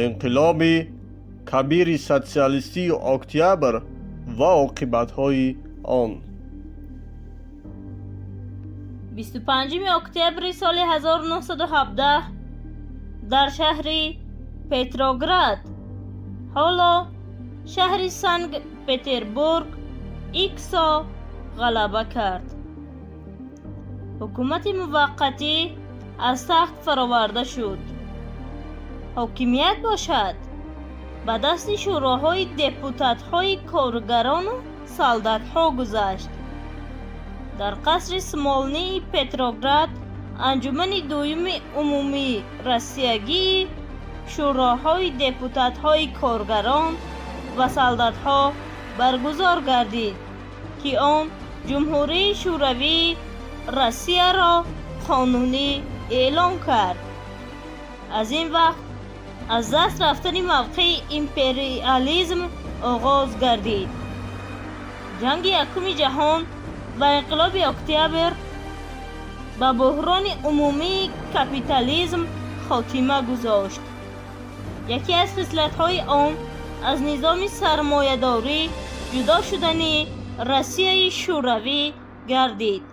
Инқилоби кабири социалистии октябр ва оқибатҳои он. 25 октябри соли 1917 дар шаҳри Петроград, ҳоло шаҳри Санкт Петербург, ИКСО ғалаба кард. Ҳукумати муваққатӣ аз тахт фароварда шуд. Ҳокимият бошад, ба дасти шӯроҳои депутатҳои коргарону солдатҳо гузашт. Дар қасри Смолнии Петроград анҷумани дуюми умумии россиягии шӯроҳои депутатҳои коргарон ва солдатҳо баргузор гардид, ки он Ҷумҳурии Шӯравии Россияро қонунӣ эълон кард. Аз ин вақт аз даст рафтани мавқеи империализм оғоз гардид. Ҷанги Якуми ҷаҳон ва инқилоби октябр ба буҳрони умумии капитализм хотима гузошт. Яке аз хислатҳои он аз низоми сармоядорӣ ҷудо шудани Россияи Шӯравӣ гардид.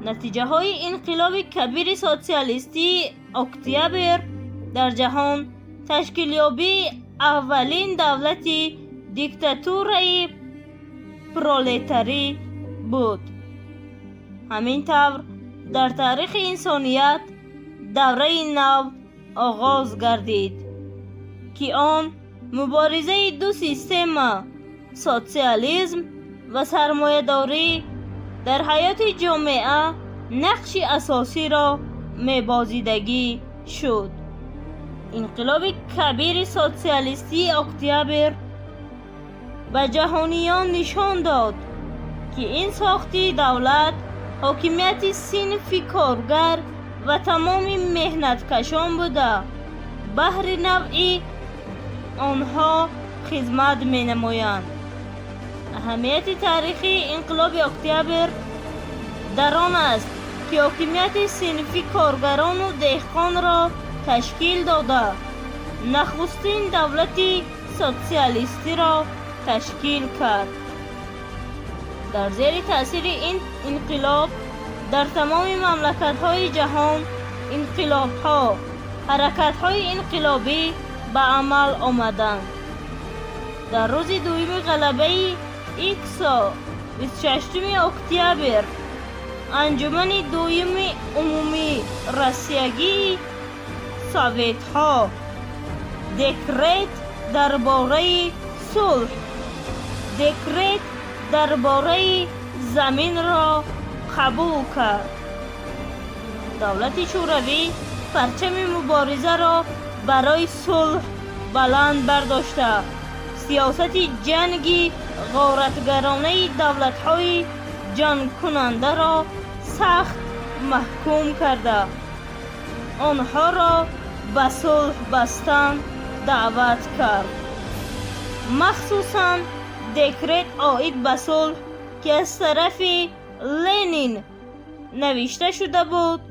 Натиҷаҳои инқилоби кабири социалистии октябр дар ҷаҳон ташкилёбии аввалин давлати диктатураи пролетарӣ буд. Ҳамин тавр, дар таърихи инсоният давраи нав оғоз гардид, ки он муборизаи ду система, социализм ва сармоядорӣ, дар ҳаёти ҷомеа нақши асосиро мебозидагӣ шуд. Инқилоби кабири социалистии октябр ба ҷаҳониён нишон дод, ки ин сохти давлат ҳокимияти синфи коргар ва тамоми меҳнаткашон буда, баҳри навъи онҳо хизмат менамоянд. Аҳамияти таърихии инқилоби октябр дар он аст, ки ҳокимияти синфи коргарону деҳқонро ташкил дода, нахустин давлати социалистиро ташкил кард. Дар зери таъсири ин инқилоб дар тамоми мамлакатҳои ҷаҳон инқилобҳо, ҳаракатҳои инқилобӣ ба амал омаданд. Дар рӯзи дуюми ғалабаи ИКСО, 26 октябр, анҷумани дуюми умумии россиягии советҳо декрет дар бораи сулҳ, декрет дар бораи заминро қабул кард. Давлати Шӯравӣ парчами муборизаро барои сулҳ баланд бардошта, сиёсати ҷанги ғоратгаронаи давлатҳои ҷангкунандаро сахт маҳкум карда, онҳоро ба сулҳ бастан даъват кард. Махсусан декрет оид ба сулҳ, ки аз тарафи Ленин навишта шуда буд,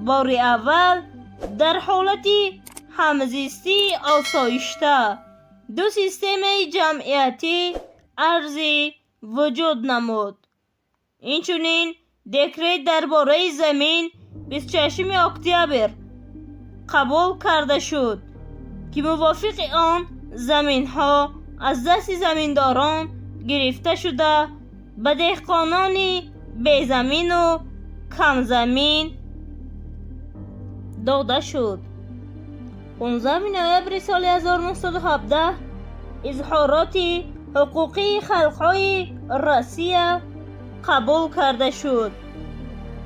бори аввал дар ҳолати ҳамзистии осоишта ду системаи ҷамъиятӣ арзи вуҷуд намуд. Инчунин декрет дар бораи замин 26 октябр қабул карда шуд, ки мувофиқи он заминҳо аз дасти заминдорон гирифта шуда, ба деҳқонони безамину камзамин дода шуд. 15 ноябри соли 1917 изҳороти ҳуқуқии халқҳои Россия қабул карда шуд,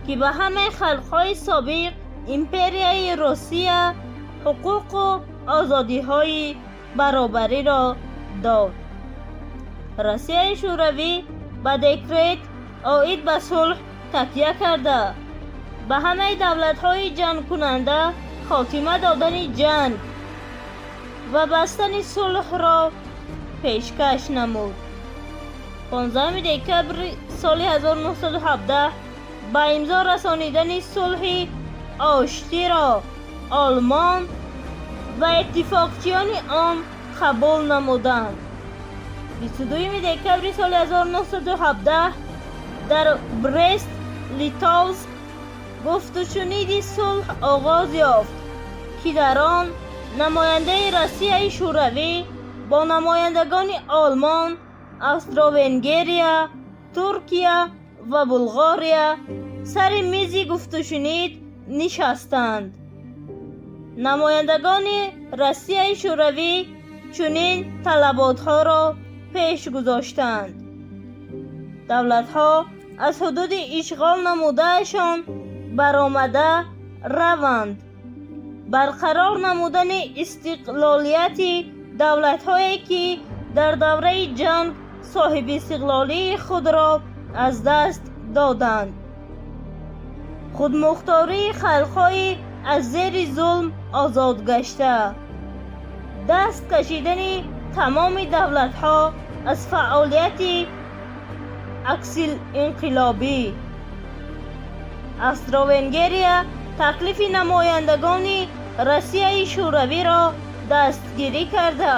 ки ба ҳамаи халқҳои собиқ империяи Русия ҳуқуқу озодиҳои баробариро дод. Россияи Шӯравӣ ба декрет оид ба сулҳ такя карда, ба ҳамаи давлатҳои ҷангкунанда хотима додани ҷанг ва бастани сулҳро пешкаш намуд. 15 декабри соли 1917 ба имзо расонидани сулҳи оштиро Олмон Ва иттифоқчиёни он қабул намуданд. 22 декабри соли 1917 дар Брест Литовск гуфтушуниди сулҳ оғоз ёфт, ки дар он намояндаи Россияи Шӯравӣ бо намояндагони Олмон, Австро-Венгерия, Туркия ва Булғория сари мизи гуфтушунид нишастанд. Намояндагони Россияи Шӯравӣ чунин талаботҳоро пеш гузоштанд: давлатҳо аз ҳудуди ишғол намудаашон баромада раванд, барқарор намудани истиқлолияти давлатҳое, ки дар давраи ҷанг соҳибистиқлолии худро аз даст доданд, худмухтории халқҳои аз зери зулм озод гашта, даст кашидани тамоми давлатҳо аз фаъолияти аксилинқилобӣ. Австро-Венгерия таклифи намояндагони Россияи Шӯравиро дастгирӣ карда,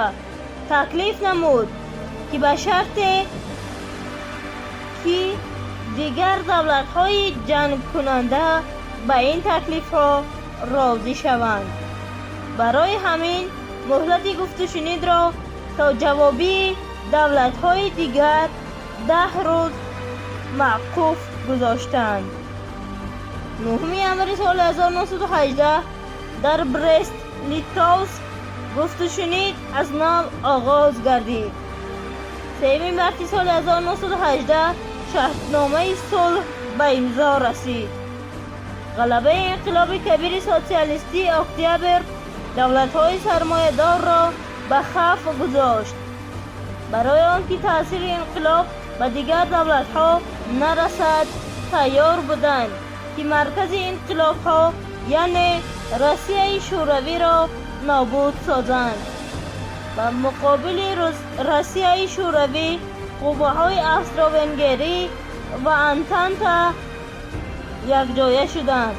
таклиф намуд, ки ба шарте ки дигар давлатҳои ҷангкунанда ба ин таклифҳо розӣ шаванд. Барои ҳамин муҳлати гуфтушунидро то ҷавобии давлатҳои дигар 10 рӯз мавқуф гузоштанд. 9 январи соли 1918 дар Брест Литовск гуфтушунид аз нав оғоз гардид. 3 марти соли 1918 шартномаи сулҳ ба имзо расид. Ғалабаи Инқилоби Кабири Социалистии Октябр давлатҳои сармоядорро ба хавф гузошт. Барои он ки таъсири инқилоб ба дигар давлатҳо нарасад, тайёр буданд, ки маркази инқилобҳо, яъне Россияи Шӯравиро нобуд созанд. Ба муқобили Россияи Шӯравӣ қувваҳои Австро-Венгерӣ ва Антанта якҷоя шуданд.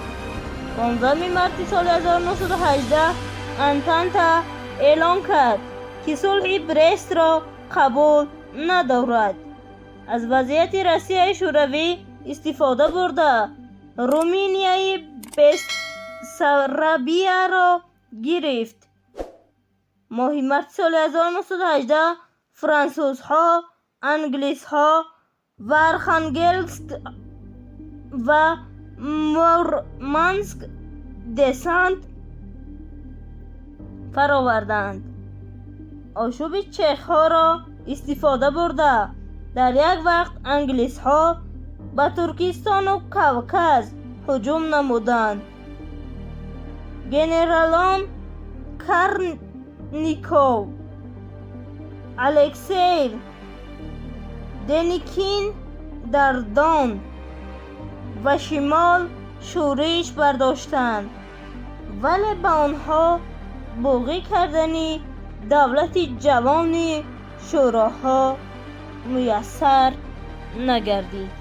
15 марти соли 1918 Антанта эълон кард, ки сулҳи Брестро қабул надорад. Аз вазъияти Россияи Шӯравӣ истифода бурда, Руминияи Бессарабияро гирифт. Моҳи марти соли 1918 франсузҳо, англисҳо ва Архангелск ва Мурманск десант фароварданд. Ошӯби чехҳоро истифода бурда, дар як вақт англисҳо ба Туркистону Кавказ ҳуҷум намуданд. Генералон Карников, Алексеев, Деникин дар Дон ва шимол шӯриш бардоштанд, вале ба онҳо боғӣ кардани давлати ҷавони шӯроҳо муяссар нагардид.